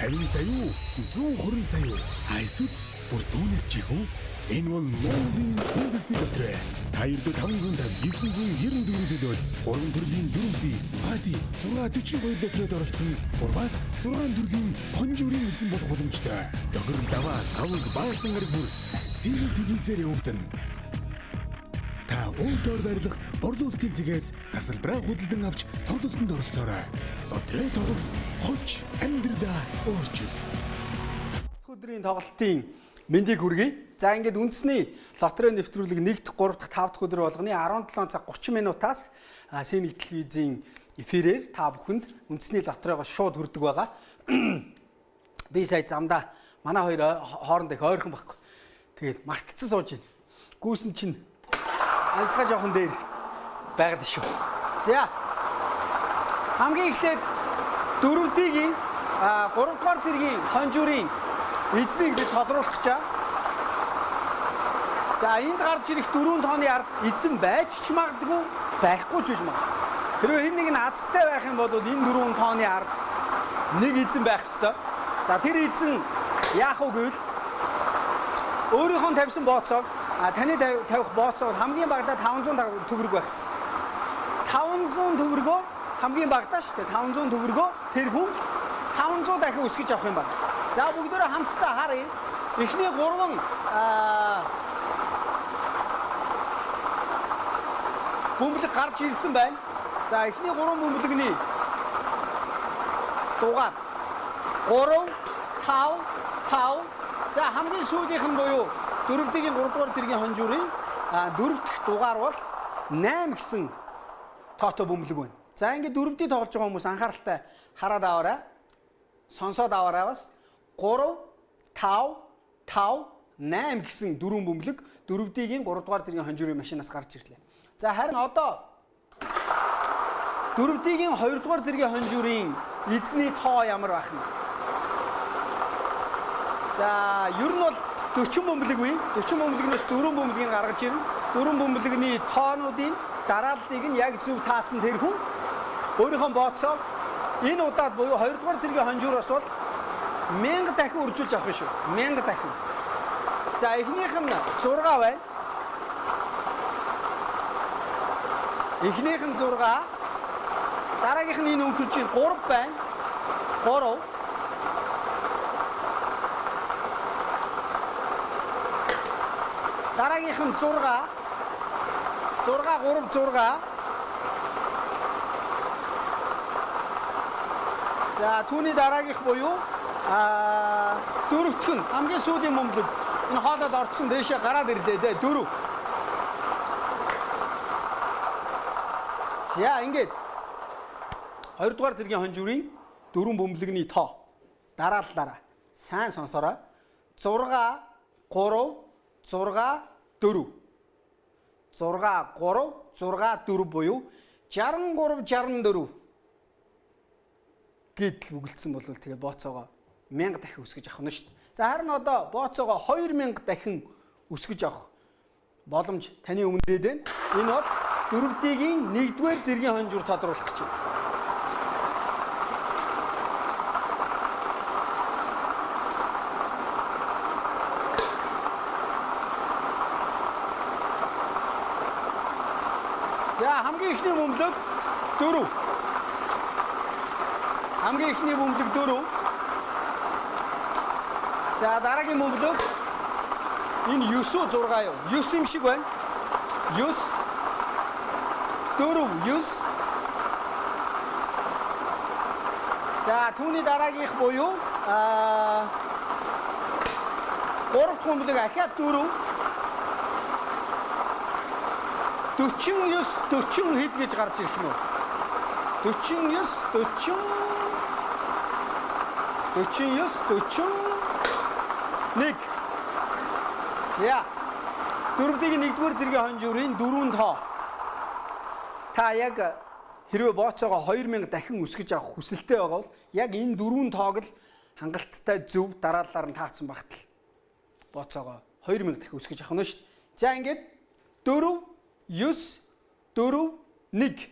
50 сая уу? 120 сая уу? А эсвэл бүр түүнээс ч их үү? Энэ бол Монголын үндэсний лотерей. Та ердөө 550 994 төлөөд 3 төрлийн 4D, 6D, 642 лотерейд оролцсон 3-аас 6 төрлийн хонжуурын эзэн болох боломжтой. Тохирол даваа, аваг, баасан гараг бүр Синий телевизээр явагдана. Та уул доор байрлах борлуулалтын цэгээс тасалбараа худалдан авч тоглолтод оролцоорой. Лотерей тоглол хоч амьдралаа өөрчил. Өдрийн тоглолтын мэндийг хүргэе. За ингээд үндэсний лотерей нэвтрүүлэг 1 дахь, 3 дахь, 5 дахь өдөр болгоны 17 цаг 30 минутаас Синий телевизийн эфирээр та бүхэнд үндэсний лотерейгоо шууд хүрдэг байгаа. Би сая замдаа манай хоёр хооронд их ойрхон байхгүй. Тэгээд мартцсан сууж байна. Гүйсэн чинь амьсгаа жоохон дээр байгаад шүү. За хамгийн эхлээд дөрөвдгийн 3 дугаар зэргийн хонжуурын эзнийг би тодруулах гэж байна. За энд гарч ирэх дөрвөн тооны ард эзэн байж ч магадгүй, байхгүй ч байж магадгүй. Хэрвээ хэн нэг нь азтай байх юм бол энэ дөрвөн тооны ард нэг эзэн байх ёстой. За тэр эзэн яах вэ гэвэл өөрийнхөө тавьсан бооцоог таны тавих бооцоог хамгийн багадаа 500 төгрөг байх ёстой. 500 төгрөгөө хамгийн багадаа шүү дээ. 500 төгрөгөө тэр хүн 500 дахин өсгөж авах юм байна. За бүгдээрээ хамтдаа харъя. Эхний гурван бөмбөлөг гарч ирсэн байна. За эхний гурван бөмбөлөгний дугаар 3 5 5. За хамгийн сүүлийнх нь буюу дөрөвдгийн 3 дугаар зэргийн хонжуурын дөрөв дэх дугаар бол 8 гэсэн тоотой бөмбөлөг байна. За ингээд дөрөвдгийг тоглож байгаа хүмүүс анхааралтай хараад аваарай. Сонсоод аваарай бас. 3 5 5 8 гэсэн дөрвөн бөмбөлөг дөрөвдгийн 3 дугаар зэргийн хонжуурын машинаас гарч ирлээ. За харин одоо дөрөвдгийн 2 дугаар зэргийн хонжуурын эзний тоо ямар байх нь? За ер нь бол 40 бөмбөлөг бий. 40 бөмбөлгнөөс 4 бөмбөлгийг гаргаж ирнэ. 4 бөмбөлөгний тоонуудын дарааллыг нь яг зөв таасан тэр хүн өөрийнхөө бооцоог энэ удаад буюу 2 дугаар зэргийн хонжуураас бол 1000 дахин үржүүлж авах шүү. 1000 дахин. За эхнийх нь 6 байна. Эхнийх нь 6. Дараагийнх нь энэ өнгөрч 3 байна. 3. Дараагийнх нь 6. 6 3 6. За түүний дараагийнх буюу дөрөвтг нь хамгийн сүүлийн бөмбөлөг. Энэ хоолойд орцсон дээшээ гараад ирлээ дээ 4. За ингээд 2 дугаар зэргийн хонжуурын дөрвөн бөмбөлөгний тоо дарааллаараа сайн сонсоорой. 6 3 6 4 6 3 6 4 буюу 63 64 гэдэл бүгэлдсэн бол тэгээ бооцоогоо 1000 дахин өсгөж авах нь шүү дээ. За харин одоо бооцоогоо 2000 дахин өсгөж авах боломж таны өмнө ирээд байна. Энэ бол дөрөвдгийн 1-р зэргийн хонжуур тодруулах гэж байна. За хамгийн эхний бөмбөлөг 4. Хамгийн эхний бөмбөлөг 4. За дараагийн бөмбөлөг энэ 9 6 юу? 9 юм шиг байна. 9 4 9. За түүний дараагийнх буюу 3 дахь бөмбөлөг ахиад 4. 49 40 хэд гэж гарч ирэх нь вэ? 49 40 49 41. За дөрөвдгийн 1-р зэргийн хонжуурын дөрвөн тоо. Та яг хэрвээ бооцоогоо 2000 дахин өсгөж авах хүсэлтэй байгаа бол яг энэ дөрвөн тоог л хангалттай зөв дарааллаар нь таацсан багтал бооцоогоо 2000 дахин өсгөж авах нь шүү дээ. За ингээд 4 9 4 1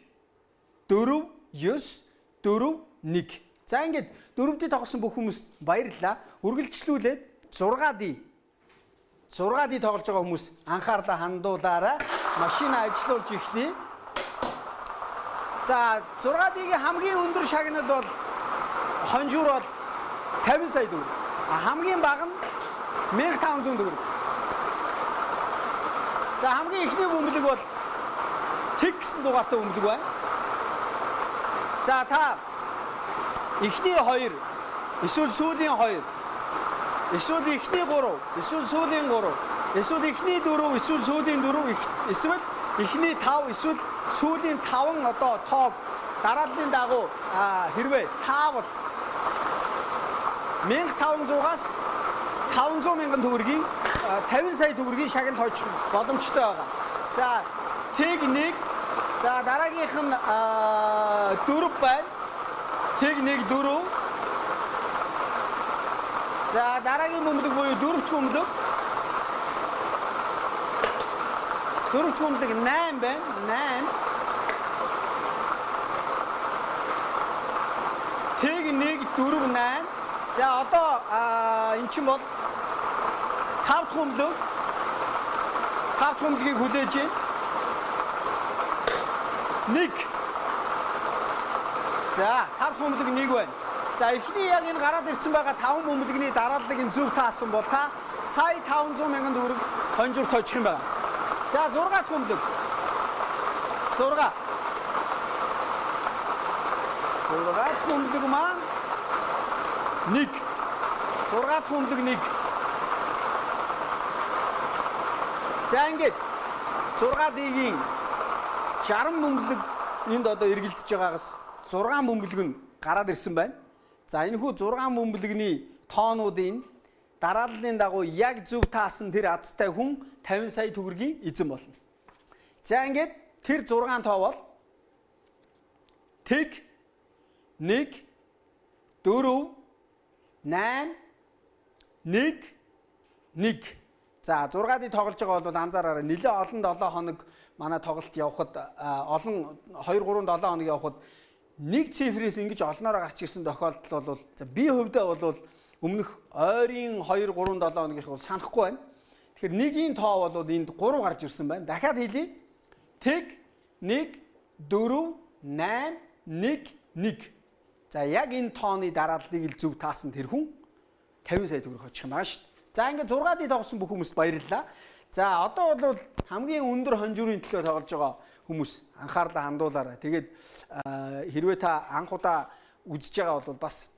4 9 4 1. За ингээд 4D тоглосон бүх хүмүүст баярлалаа. Үргэлжлүүлээд 6D. 6D тоглож байгаа хүмүүс анхаарлаа хандуулаарай. Машин ажилуулж эхлэе. За 6D-ийн хамгийн өндөр шагнал бол хонжуур бол 50 сая төгрөг. Хамгийн бага нь 1500 төгрөг. За хамгийн эхний бөмбөлөг бол тэг гэсэн дугаартай бөмбөлөг байна. За та эхний 2 эсвэл сүүлийн 2 эсвэл эхний 3 эсвэл сүүлийн 3 эсвэл эхний 4 эсвэл сүүлийн 4 эсвэл эхний 5 эсвэл сүүлийн 5 одоо тоог дарааллын дагуу хэрвээ таавал 1500-аас 500 мянган төгрөгийн 50 сая төгрөгийн шагнал хожих боломжтой байгаа. За тэг 1, за дараагийнх нь 4 байна. Тэг 1 4. За дараагийн бөмбөлөг буюу дөрөвт бөмбөлөг. Дөрөвт бөмбөлөг 8 байна. 8. Тэг 1 4 8. За одоо эн чинь бол 5 дахь бөмбөлөг. 5 дахь бөмбөлгийг хүлээж байна. 1. За 5 дахь бөмбөлөг 1 байна. За эхний яг энэ гараад ирсэн байгаа 5 бөмбөлөгний дарааллыг нь зөв таасан бол та сая 500 мянган төгрөг хонжуурт хожих юм байна. За 6 дахь бөмбөлөг. 6. 6 дахь бөмбөлөг маань 1. 6 дахь бөмбөлөг 1. За ингээд 6D-ийн 60 бөмбөлөг энд одоо эргэлдэж байгаагаас 6 бөмбөлөг нь гараад ирсэн байна. За энэхүү 6 бөмбөлөгний тоонуудын дарааллын дагуу яг зөв таасан тэр азтай хүн 50 сая төгрөгийн эзэн болно. За ингээд тэр 6 тоо бол тэг 1 4 8 1 1. За 6-ыг тоглож байгаа бол анзаараарай. Нэлээ олон 7 хоног манай тоглолт явхад олон 2 3 7 хоног явхад нэг цифрээс ингэж олноороо гарч ирсэн тохиолдол бол за би хувьдаа бол өмнөх ойрын 2 3 7 хоногийнх бол санахгүй байна. Тэгэхээр нэгийн тоо бол энд 3 гарч ирсэн байна. Дахиад хэлье. Тэг 1 4 8 1 1. За яг энэ тооны дарааллыг л зөв таасан тэр хүн 50 сая төгрөг очих юм аа шүү дээ. За ингээд 6-ыг тоглосон бүх хүмүүст баярлалаа. За одоо бол хамгийн өндөр хонжуурын төлөө тоглож байгаа хүмүүс анхаарлаа хандуулаарай. Тэгээд хэрвээ та анх удаа үзэж байгаа бол бас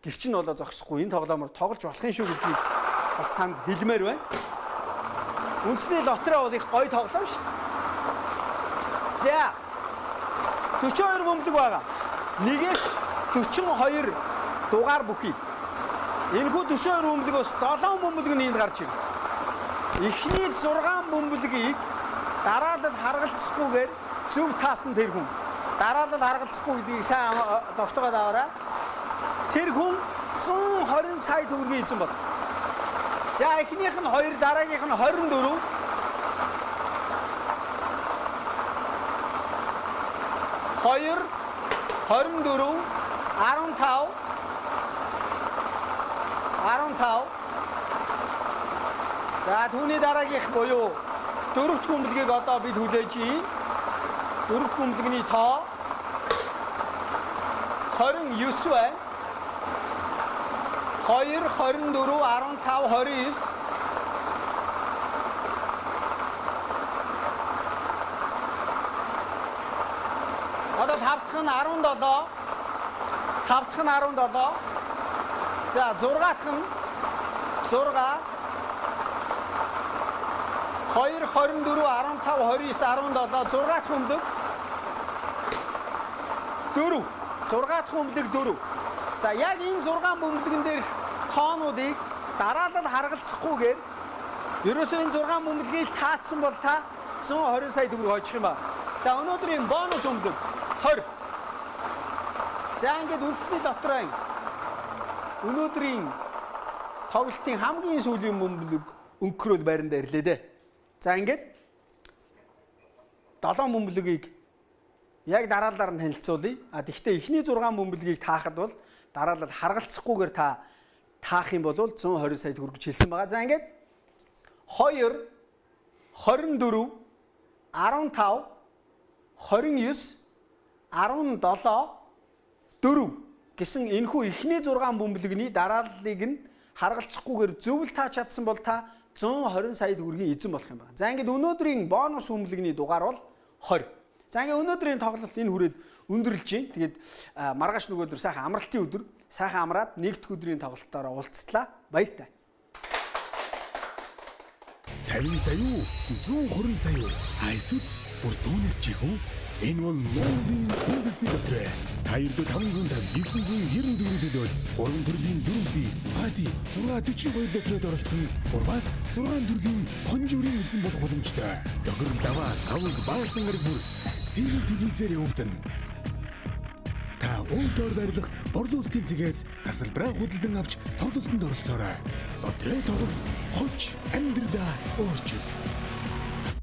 гэрчин болоо зогсохгүй энэ тоглоомор тоглож болох юм шүү гэдгийг бас танд хэлмээр байна. Үндэсний лотерей бол их гоё тоглоом шүү. За 42 бөмбөлөг байгаа. 1-ээс 42 дугаар бүхий. Энэхүү 42 бөмбөлгөөс 7 бөмбөлөг нь энд гарч ирнэ. Эхний 6 бөмбөлгийг дараалал харгалзахгүйгээр зөв таасан тэр хүн. Дараалал харгалзахгүй гэдгийг сайн тогтоогоод аваарай. Тэр хүн 120 сая төгрөгийн эзэн бол. За эхнийх нь 2, дараагийнх нь 24. 2 24 15 15. За түүний дараагийнх буюу дөрөвт бөмбөлгийг одоо бид хүлээж ийн. Дөрөвт бөмбөлгийн тоо 29 байна. 2 24 15 29. Одоо 5 дахь нь 17. 5 дахь нь 17. За 6 дахь нь 6 2 24 15 29 17 6 дахь бөмбөлөг 4. 6 дахь бөмбөлөг 4. За яг энэ 6 бөмбөлгөн дээрх тоонуудыг дараалал харгалзахгүйгээр ерөөсөө энэ 6 бөмбөлгийг таацсан бол та 120 сая төгрөг хожих юм ба. За өнөөдрийн бонус бөмбөлөг 20. За ингээд үндэсний лотерейн өнөөдрийн тоглолтын хамгийн сүүлийн бөмбөлөг өнгөрөөл байранд ирлээ дээ. За ингээд 7 бөмбөлөгийг Яг дараалалаар нь танилцуулъя. А тэгвэл эхний 6 бөмбөлгийг таахад бол дараалал харгалцахгүйгээр та таах юм бол 120 сая төгрөг гэж хэлсэн байгаа. За ингээд 2, 24, 15, 29, 17, 4 гэсэн энэхүү эхний 6 бөмбөлгний дарааллыг нь харгалцахгүйгээр зөвл тааж чадсан бол та 120 сая төгрөгийн эзэн болох юм байна. За ингээд өнөөдрийн бонус бөмбөлгний дугаар бол 20. За ингээд өнөөдрийн тоглолт энэ хүрээд өндөрлөж байна. Тэгээд маргааш нөгөө өдөр сайхан амралтын өдөр, сайхан амраад нэг дэх өдрийн тоглолтоороо уулзтлаа. Баяртай. 50 сая уу? 120 сая уу? А эсвэл бүр түүнээс ч их үү? Энэ бол Монголын үндэсний лотерей. Та ердөө 550 994 төлөөд 3 төрлийн 4D, 6D, 642 лотерейд оролцсон 3-аас 6 төрлийн конжурын эзэн болох боломжтой. Тохирол даваа, давг, баасан гараг бүр СИВ телевизээр явагдана. Та уул доор байрлах борлуулалтын цэгээс тасалбараа худалдан авч тоглолтод оролцоорой. Лотерей тоглол хож амьдралаа өөрчил.